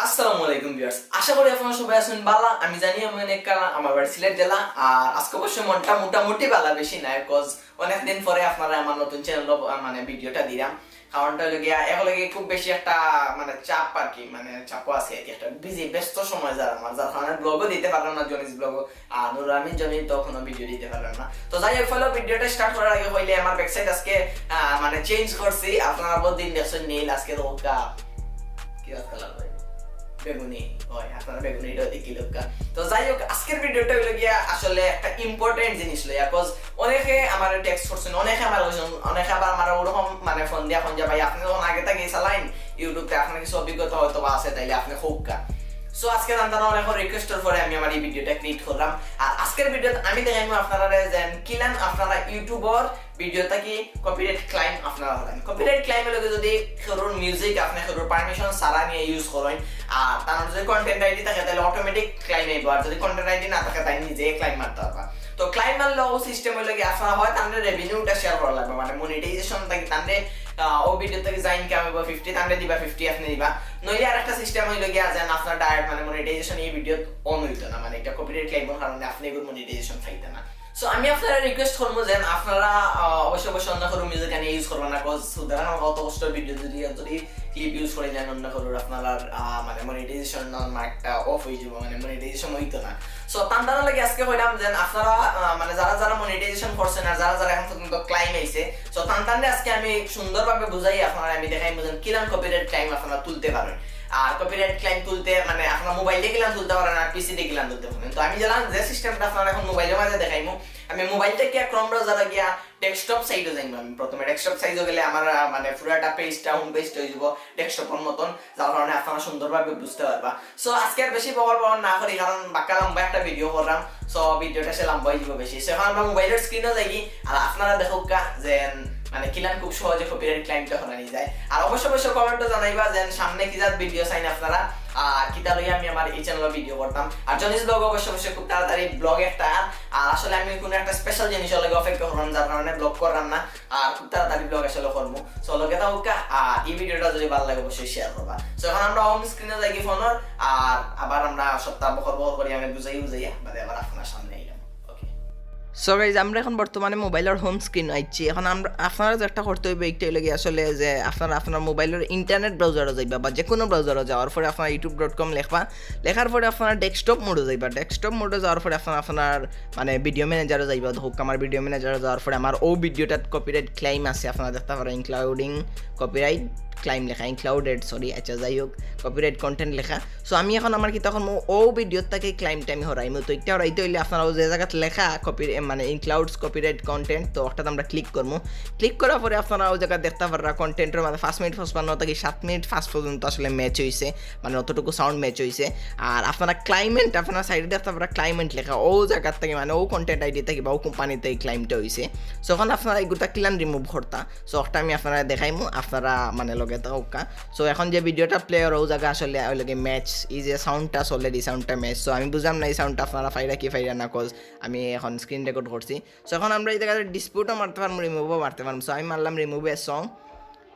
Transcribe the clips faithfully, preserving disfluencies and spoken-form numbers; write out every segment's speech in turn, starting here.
আসসালামু আলাইকুম ভিউয়ার্স, আশা করি আপনারা সবাই আছেন ভালা। আমি জানি আমি অনেক কালা, আমার বাড়ি সিলেট জেলা। আর আজকে অবশ্য মনটা মোটামুটি ভালা, বেশি নাই, কজ অনেকদিন পরে আপনারা আমার নতুন চ্যানেল মানে ভিডিওটা দিলাম। কারণটা হলো গিয়া এখন লাগে খুব বেশি একটা মানে চাপ আর কি, মানে চাপও আছে আর কি, একটা বিজি ব্যস্ত সময় যার আমার, যার কারণে ব্লগও দিতে পারলাম না, জনিস ব্লগও। আর নুরুল আমিন জনি তো কোনো ভিডিও দিতে পারলাম না। তো যাই হোক, ফলো ভিডিওটা স্টার্ট করার আগে হইলে আমার ব্যাকসাইড আজকে আহ, মানে চেঞ্জ করছি। আপনারা বহুত দিন দেখছেন নীল, আজকে তো ওকা কি কালার ভাই, বেগুনি। ওই আপনারা বেগুনিটাও দেখি লোকা। তো যাই হোক, আজকের ভিডিওটা হইলো গিয়া আসলে একটা ইম্পর্টেন্ট জিনিস লইয়া, কজ অনেকে আমার টেক্সট করছেন, অনেকে আমার কইছেন, অনেকে আবার আমার ওরকম মানে ফোন দিয়া এখন যে ভাই আপনি যখন আগে থেকে চালাইন ইউটিউবে, আপনার কিছু অভিজ্ঞতা হয়তো বা আছে, তাইলে আপনি হোক কা। সো আজকে জানতাম অনেক রিকোয়েস্টের পরে আমি আমার এই ভিডিওটা ক্রিয়েট করলাম। আর আজকের ভিডিওতে আমি দেখাইমু আপনারা যে কিলান আপনারা ইউটিউবর ভিডিও থাকি কপিরাইট ক্লেইম আপনারা করেন। কপিরাইট ক্লেইম হলো যদি কেউর মিউজিক আপনি কেউর পারমিশন ছাড়া নিয়ে ইউজ করেন, আর তার যদি কন্টেন্ট আইডি থাকে তাহলে অটোমেটিক ক্লেইম আইব, আর যদি কন্টেন্ট আইডি না থাকে তাই নিজে ক্লেইম মারতে পারবা। তো ক্লেইম মারলে ও সিস্টেম হলো কি আপনারা হয় তাহলে রেভিনিউটা শেয়ার করা লাগবে, মানে মনিটাইজেশন থাকি তাহলে ও ভিডিও থেকে যা ইনকাম হইব ফিফটি তাহলে দিবা, ফিফটি আপনি দিবা। নইলে আর একটা সিস্টেম হইলো গিয়া যেন আপনার ডাইরেক্ট মানে মনিটাইজেশন এই ভিডিও অন হইতো না, মানে এটা কপিরাইট ক্লেইমর কারণে আপনি এগুলো মনিটাইজেশন পাইতে না। সো আমি আপনারা রিকোয়েস্ট করবো যেন আপনারা আহ, অবশ্যই অবশ্যই অন্য কোনো মিউজিক গানে ইউজ করবেন না, কজ সুতরাং আমার কত কষ্ট ভিডিও যদি যদি ক্লিপ ইউজ করে যান অন্য কোনো আপনারা আহ, মানে মনিটাইজেশন একটা অফ হয়ে যাবো, মানে মনিটাইজেশন হইতো না। সো তান্তারা লাগে আজকে কইলাম যেন আপনারা আহ, মানে যারা যারা মনিটাইজেশন করছেন আর যারা যারা এখন পর্যন্ত ক্লেইম আইছে, সো তান্তারে আজকে আমি সুন্দরভাবে বুঝাই আপনারা, আমি দেখাই বুঝেন কিলান কপিরাইট ক্লেইম আপনারা তুলতে পারেন। আর কপিরাইট ক্লেইম তুলতে মানে আপনারা মোবাইল দিয়ে কিলান তুলতে পারেন আর পিসি দিয়ে কিলান তুলতে পারেন। তো আমি জানলাম যে সিস্টেমটা আপনারা এখন মোবাইলের মাঝে দেখাইমু, আমি মোবাইল থেকে ক্রোম ব্রাউজারে গিয়া ডেস্কটপ সাইটে যাইমু। আমি প্রথমে ডেস্কটপ সাইটে গেলে আমার আহ, মানে পুরাটা পেজটা হোম পেজটা হয়ে যাবো ডেস্কটপের মতন, যার কারণে আপনারা সুন্দরভাবে বুঝতে পারবা। সো আজকে আর বেশি বকর বকর না করি, কারণ বাক্কা লম্বা একটা ভিডিও করলাম। সো ভিডিওটা সে লম্বা হয়ে যাবো বেশি। সো এখন আমরা মোবাইলের স্ক্রিনে যাই আর আপনারা দেখুক্কা যে মানে কিলান খুব সহজে কপিরাইট ক্লেইমটা হরানি যায়। আর অবশ্যই অবশ্যই কমেন্টে জানাইবা যে সামনে কি জাত ভিডিও চাইন আপনারা, আর কিতা লইয়া আমি আমার এই চ্যানেলে ভিডিও করতাম। আর জনিস ব্লগ অবশ্যই অবশ্যই খুব তাড়াতাড়ি ব্লগ একটা। আর আসলে আমি কোনো একটা স্পেশাল জিনিসের লাগি অপেক্ষা করলাম, যার কারণে ব্লগ করলাম না। আর খুব তাড়াতাড়ি ব্লগ আসলে করবো। সো লগে থাকুক্কা, আর এই ভিডিওটা যদি ভালো লাগে অবশ্যই শেয়ার করবা। সো এখন আমরা হোম স্ক্রিনে যাই কি ফোনের, আর আবার আমরা সপ্তাহ বকর বকর করি আমি বুঝাই বুঝাইয়া বাদে আবার আপনার সামনে আইলাম। ওকে। সো গাইজ, আমরা এখন বর্তমানে মোবাইলের হোম স্ক্রিন আইছি। এখন আমরা আপনারা যেটা করতে হইবে একটা হইলো গিয়া আসলে যে আপনারা আপনার মোবাইলের ইন্টারনেট ব্রাউজারে যাইবা বা যে কোনো ব্রাউজারে যাওয়ার পরে আপনারা ইউটিউব ডট কম লেখবা, লেখার পরে আপনারা ডেস্কটপ মোডে যাইবা। ডেস্কটপ মোডে যাওয়ার পরে আপনারা আপনার মানে ভিডিও ম্যানেজারে যাইবা। দেখুক্কা আমার ভিডিও ম্যানেজারে যাওয়ার পরে আমার ও ভিডিওটাত কপিরাইট ক্লেইম আছে, আপনারা দেখতে পারেন ইনক্লুডিং কপিরাইট ক্লেইম লেখা, ইনক্লুডেড, সরি, আচ্ছা যাই হোক, কপিরাইট কন্টেন্ট লেখা। সো আমি এখন আমার কিতা করমু, ও ভিডিও থাকি ক্লেইমটা আমি হরাইমু। তো এটা হরাইতে হইলে আপনারা ও যে জায়গাত লেখা কপি মানে ইনক্লুডস কপিরাইট কন্টেন্ট, তো ওটাতে আমরা ক্লিক করমু। ক্লিক করার পরে আপনারা ও জায়গা দেখতে পাররা কন্টেন্টের মাঝে পাঁচ মিনিট পঁচপান্ন থাকি সাত মিনিট পাঁচ পর্যন্ত আসলে ম্যাচ হইছে, মানে অতটুকু সাউন্ড ম্যাচ হইছে। আর আপনারা ক্লেইমেন্ট, আপনারা সাইডে দেখতে পাররা ক্লেইমেন্ট লেখা, ও জায়গার থাকি মানে ও কন্টেন্ট আইডি থাকি বা ও কোম্পানি থাকি ক্লেইমটা হইছে। সো এখন আপনারা এগুলা কিলান রিমুভ করতা, সো ওটা আমি আপনারা দেখাইমু, আপনারা মানে লগে থাকুক্কা। সো এখন যে ভিডিওটা প্লে অর ও জায়গা আসলে ওই লগে ম্যাচ, এই যে সাউন্ডটা চলে, এই সাউন্ডটা ম্যাচ। সো আমি বুঝলাম না এই সাউন্ডটা আপনারা পাইরা কি পাইরা না, কজ আমি এখন স্ক্রিন রেকর্ড করছি। সো এখন আমরা এই জায়গাতে ডিসপিউটও মারতে পারমু, রিমুভও মারতে পারমু। সো আমি মারলাম remove a song.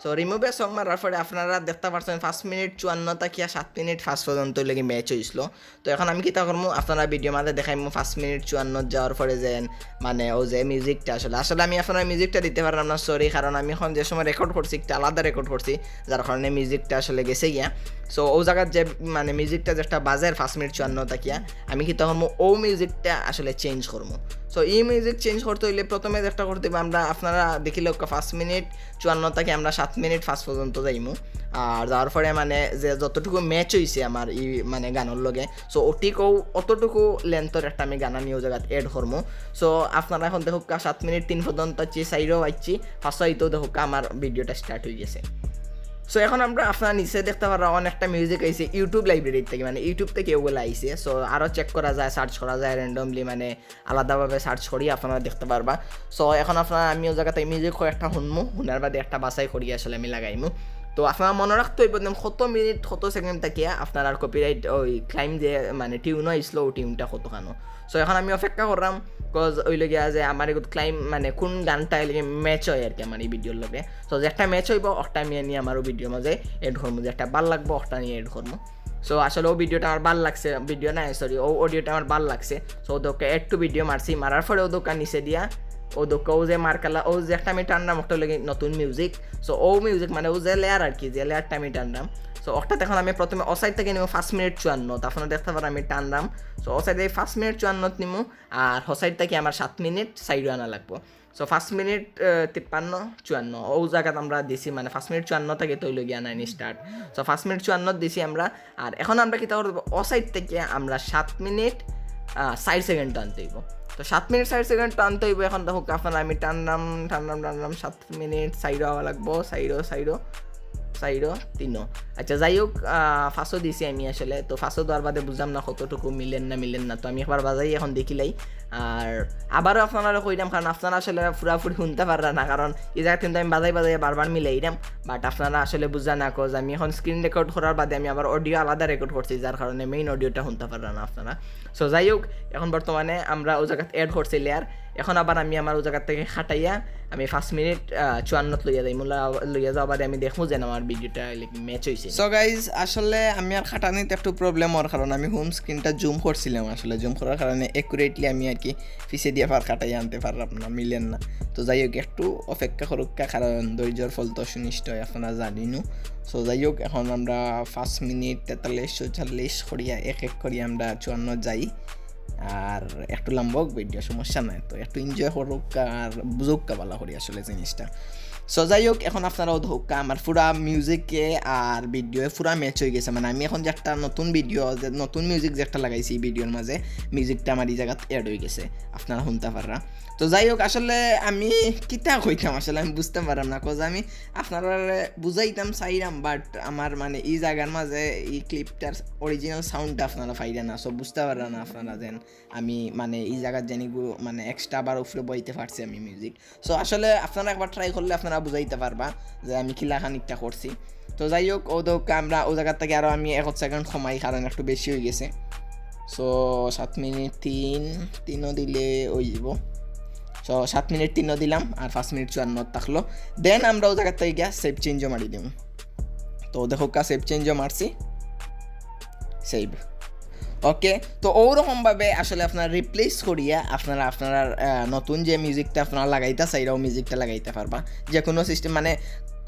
So remove a song মারার পরে আপনারা দেখতে পারছেন পাঁচ মিনিট চুয়ান্ন থাকিয়া সাত মিনিট পাঁচ পর্যন্ত লাগি ম্যাচ হইছিল। তো এখন আমি কিতা করমু, আপনারা ভিডিও মাঝে দেখাইমু পাঁচ মিনিট চুয়ান্ন যাওয়ার পরে যেন মানে ও যে মিউজিকটা আসলে, আসলে আমি আপনারা মিউজিকটা দিতে পারলাম না, সরি, কারণ আমি এখন যে সময় রেকর্ড করছি একটা আলাদা রেকর্ড করছি, যার কারণে মিউজিকটা আসলে গেছে গিয়া। সো ও জায়গার যে মানে মিউজিকটা যেটা বাজের পাঁচ মিনিট চুয়ান্ন থাকিয়া, আমি কিতা করমু ও মিউজিকটা আসলে চেঞ্জ করমু। সো এই মিউজিক চেঞ্জ করতে হইলে প্রথমে যেটা করতে হবে আমরা আপনারা দেখিলে পাঁচ মিনিট চুয়ান্ন থাকি আমরা সাত মিনিট পাঁচ পর্যন্ত যাইমু। আর যাওয়ার পরে মানে যে যতটুকু ম্যাচ হইছে আমার এই মানে গানর লগে, সো ও ঠিক ও অতটুকু লেন্থর একটা আমি গান আমি ও জায়গাত অ্যাড করমু। সো আপনারা এখন দেখুক্কা সাত মিনিট তিন পর্যন্ত আছি, চাইরও আইছি, পাঁচও আইতেও দেখুক্কা আমার ভিডিওটা স্টার্ট হয়ে গেছে। সো এখন আমরা আপনারা নিচে দেখতে পাররা অনেকটা মিউজিক আইছে ইউটিউব লাইব্রেরি থেকে, মানে ইউটিউব থেকে ওগুলো আইছে। সো আরও চেক করা যায়, সার্চ করা যায় র্যান্ডমলি, মানে আলাদাভাবে সার্চ করি আপনারা দেখতে পারবা। সো এখন আপনারা আমি ও জায়গাতে মিউজিক কয়েকটা শুনমু, শুনার বাদে একটা বাছাই করি আসলে আমি লাগাইমু। তো আপনারা মনে রাখতে হইব যেন কত মিনিট কত সেকেন্ড থাকিয়া আপনার আর কপিরাইট ওই ক্লেইম যে মানে টিউন আইসলো ও টিউনটা কতখানো। সো এখন আমি অপেক্ষা করলাম, কজ ওই লগে যে আমার এগুলো ক্লেইম মানে কোন গানটা ওই লগে ম্যাচ হয় আর কি আমার এই ভিডিওর লগে। সো যে একটা ম্যাচ হইব ওটা আমি আনি আমার ভিডিওর মাঝে অ্যাড করবো, যে একটা ভালো লাগবো ওটা নিয়ে অ্যাড করবো। সো আসলে ও ভিডিওটা আমার ভালা লাগছে, ভিডিও না, সরি, ও অডিওটা আমার ভালা লাগছে। সো অউ দেখউক্কা add to video মারছি, মারার পরে অউ দেখউক্কা নিচে দিয়া, অউ দেখউক্কা অউ যে মার্কালা, অউ যে একটা আমি টানরাম, একটা লাগি নতুন মিউজিক। সো অউ মিউজিক মানে অউ যে লেয়ার আর কি, যে লেয়ারটা আমি টানরাম। সো অটাত এখন আমি প্রথমে অউ সাইড থাকি নিমু পাঁচ মিনিট চুয়ান্ন, তো আপনারা দেখতা পাররা আমি টানরাম। সো অউ সাইড থাকি পাঁচ মিনিট চুয়ান্নত নিমু, আর অউ সাইড থাকি আমার সাত মিনিট সাইডো আনা লাগবো। সো পাঁচ মিনিট, আহ, তিপ্পান্ন, চুয়ান্ন, অউ জাগাত আমরা দিছি, মানে পাঁচ মিনিট চুয়ান্ন থাকি তো অইলো গিয়া নাইন স্টার্ট। সো পাঁচ মিনিট চুয়ান্ন দিছি আমরা, আর এখন আমরা কিতা করবো, অউ সাইড থাকি আমরা সাত মিনিট, আহ, চাইর সেকেন্ড টানতে অইবো। তো সাত মিনিট চাইর সেকেন্ড টানতে অইবো। এখন দেখউক্কা আপনারা আমি টানরাম, টানরাম, টানরাম, সাত মিনিট, সাইডো আওয়া লাগবো, সাইডো, সাইডো, সাইডো, তিনো। আচ্ছা, যাই হউক, আহ, পাঁচও দিছি আমি আসলে। তো পাঁচও দেওয়ার বাদে বুঝলাম না কতটুকু মিলের না, মিলের না। তো আমি একবার বাজাই এখন দেখিলাই। আর আবারও আপনারারে কইরাম, কারণ আপনারা আসলে পুরাপুরি হুনতা পাররা না, কারণ ই জাগাত কিন্তু আমি বাজাই বাজাই বারবার মিলাইরাম, but আপনারা আসলে বুঝরা না, cause আমি এখন স্ক্রিন রেকর্ড করার বাদে আমি আবার অডিও আলাদা রেকর্ড করছি, যার কারণে মেইন অডিওটা হুনতা পাররা না আপনারা। সো যাই হউক, এখন বর্তমানে আমরা অউ জাগাত অ্যাড করছি লেয়ার। এখন আবার আমি আমার অউ জাগাত থাকি কাটাইয়া আমি পাঁচ মিনিট, আহ, চুয়ান্নত লইয়া যাইমু, লইয়া যাওয়ার বাদে আমি দেখমু যেন আমার ভিডিওটা, like, ম্যাচ অইছে। সো গাইজ, আসলে আমি আর কাটানিত একটু প্রবলেম অওয়ার কারণে আমি হোম স্ক্রিনটা জুম করছিলাম, আসলে জুম করার কারণে অ্যাকুরেটলি আমি আর কি পিছে দিয়া আবার কাটাইয়া আনতে পারলাম না, মিলের না। তো যাই হউক, একটু অপেক্ষা করউক্কা, কারণ ধৈর্যর ফল তো সুমিষ্ট অয়, আপনারা জানইন। সো যাই হউক, এখন আমরা পাঁচ মিনিট তেতাল্লিশ, চৌচল্লিশ করিয়া এক এক করিয়া আমরা চুয়ান্ন যাই। আর একটু লম্বা হউক ভিডিও, সমস্যা নাই, তো একটু এনজয় করউক্কা আর বুঝউক্কা ভালা করি আসলে জিনিসটা। সো যাই হউক, এখন আপনারাও দেখউক্কা আমার পুরা মিউজিকে আর ভিডিওয়ে পুরা ম্যাচ অইগেছে। মানে আমি এখন যে একটা নতুন ভিডিও, যে নতুন মিউজিক যে একটা লাগাইছি ই ভিডিওর মাঝে, মিউজিকটা আমার ই জাগাত অ্যাড অইগেছে, আপনারা হুনতা পাররা। তো যাই হউক, আসলে আমি কিতা কইতাম, আসলে আমি বুঝতাম পারলাম না, cause আমি আপনারারে বুঝাইতাম চাইরাম, but আমার মানে ই জাগার মাঝে ই ক্লিপটার অরিজিনাল সাউন্ডটা আপনারা পাইরা না, সো বুঝতা পাররা না আপনারা যেন আমি মানে ই জাগাত জানি গু-, মানে এক্সট্রা আবার উপরে বইতে পারছি আমি মিউজিক। সো আসলে আপনারা একবার ট্রাই করলে আপনারা বুঝাইতা পারবা যে আমি কিলা খানিকটা করছি। তো যাই হউক, অউ দেখউক্কা আমরা অউ জাগার থাকি আরও আমি এক সেকেন্ড কমাই, কারণ একটু বেশি অইগেছে। সো সাত মিনিট তিন, তিনও দিলে অইযিবো। সো সাত মিনিট তিনও দিলাম, আর পাঁচ মিনিট চুয়ান্ন থাকলো। দেন আমরা অউ জাগার থাকি গিয়া সেভ চেঞ্জও মারি দিমু। তো দেখউক্কা, সেভ চেঞ্জও মারছি, সেভ। ওকে, তো অউ রকমভাবে আসলে আপনারা রিপ্লেস করিয়া আপনারা, আপনারা, আহ, নতুন যে মিউজিকটা আপনারা লাগাইতা চাইরা, অউ মিউজিকটা লাগাইতা পারবা। যে কোনো সিস্টেম, মানে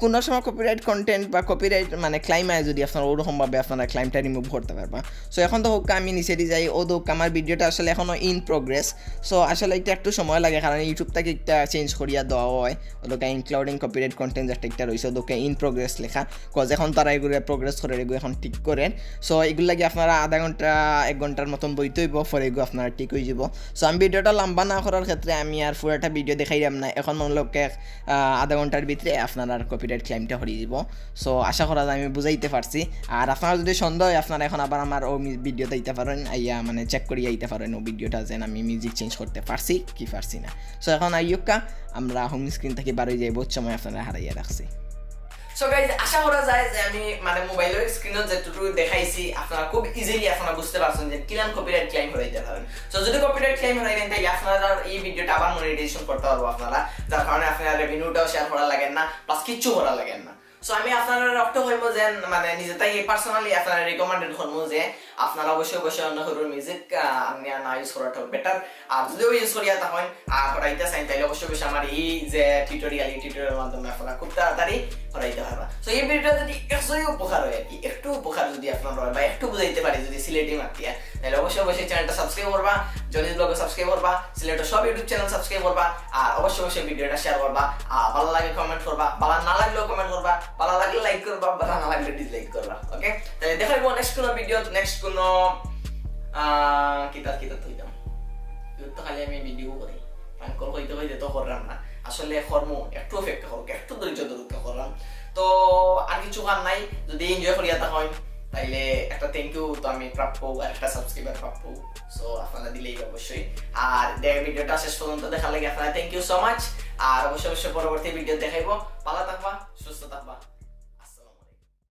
কোনো সময় কপিরাইট কন্টেন্ট বা কপিরাইট মানে ক্লেইম আয় যদি, আপনারা অউ রকমভাবে আপনারা ক্লেইমটা রিমুভ করতা পারবা। সো এখন দেখউক্কা আমি নিচেদি যাই, অউ দেখউক্কা আমার ভিডিওটা আসলে এখনও in progress। সো আসলে ইটা একটু সময় লাগে, কারণ YouTube থাকি একটা চেঞ্জ করিয়া দেওয়া অয়, অউ দেখউক্কা including copyright content একটা, একটা রইছে, অউ দেখউক্কা in progress লেখা, cause এখন তারা ইগুরে প্রোগ্রেস করের, ইগু এখন ঠিক করের। সো ইগুর লাগি আপনারা আধা ঘন্টা, এক ঘন্টার মতন বইতে অইবো, পরে ইগু আপনারা ঠিক অইযিবো। সো আমি ভিডিওটা লম্বা না করার ক্ষেত্রে আমি আর পুরাটা ভিডিও দেখাইরাম না, এখন মনো লউক্কা, আহ, আধা ঘন্টার ভিতরে আপনারার কপিরাইট ক্লেইমটা হরি দিবো। সো আশা করা যায় আমি বুঝাইতে পারছি। আর আপনারা যদি সন্দেহ অয়, আপনারা এখন আবার আমার অউ মি-, ভিডিওটা আইতা পারইন, আইয়া মানে চেক করিয়া আইতা পারইন অউ ভিডিওটা, যেন আমি মিউজিক চেঞ্জ করতে পারছি কি পারছি না। সো এখন আইউক্কা, আমরা হোম স্ক্রিন থাকি বারই যাই, বহুত সময় আপনারা হারাইয়া রাখছি। সো গাইজ, আশা করা যায় যে আমি মানে মোবাইলর স্ক্রিনো যেটুকু দেখাইছি, আপনারা খুব ইজিলি আপনারা বুঝতে পারছেন যে কিলান কপিরাইট ক্লেইম হরাইতা পারইন। সো যদি কপিরাইট ক্লেইম হরাইন, তাইলে আপনারা ই ভিডিওটা আবার মনিটাইজেশন করতা পারবো আপনারা, যার কারণে আপনারা রেভিনিউটাও শেয়ার করা লাগের না, প্লাস কিচ্ছু করা লাগের না। সো আমি আপনারারে অকটা কইমু যে মানে নিজে থাকি পার্সোনালি আপনারারে রিকমেন্ডেড করমু যে আপনারা অবশ্যই অবশ্যই অন্য কেউর মিউজিক, আহ, আনিয়া না ইউজ করাটা বেটার। আর যুদিও ইউজ করিয়া থাকইন আর হরাইতা চাইন, তাইলে অবশ্যই অবশ্যই আমার ই যে টিউটোরিয়াল, ই টিউটোরিয়ালের মাধ্যমে আপনারা খুব তাড়াতাড়ি হরাইতা পারবা। সো ই ভিডিওটা যদি একটুও উপকার অয় আর কি, একটু উপকার যদি আপনারার অয় বা একটু বুঝাইতে পারি যদি সিলেটি মাতিয়া, তাইলে অবশ্যই অবশ্যই চ্যানেলটা সাবস্ক্রাইব করবা, জনিস ব্লগও সাবস্ক্রাইব করবা, সিলেটর সব YouTube চ্যানেল সাবস্ক্রাইব করবা, আর অবশ্যই অবশ্যই ভিডিওটা শেয়ার করবা, আর ভালা লাগলে কমেন্ট করবা, ভালা না লাগলেও কমেন্ট করবা, ভালা লাগলে লাইক করবা, ভালা না লাগলে ডিসলাইক করবা। ওকে, তাইলে দেখা অইবো নেক্সট কোনো ভিডিও, নেক্সট কোনো, আহ, কিতা কিতা কইতাম, ইগুর তো খালি আমি ভিডিও করি, প্রাঙ্ক কল কইতে কইতে তো করলাম না, আসলে করমু, একটু অপেক্ষা করউক্কা, একটু ধৈর্য ধরউক্কা, করলাম। তো আর কিচ্ছু করার নাই, যদি এনজয় করিয়া থাকইন, তাইলে একটা থ্যাংক ইউ তো আমি প্রাপ্য, আর একটা সাবস্ক্রাইবার প্রাপ্য। সো আপনারা দিলেই অবশ্যই। আর দে-, ভিডিওটা শেষ পর্যন্ত দেখার লাগি আপনারা thank you so much। আর অবশ্যই অবশ্যই পরবর্তী ভিডিও দেখাইবো। ভালা থাকবা, সুস্থ থাকবা।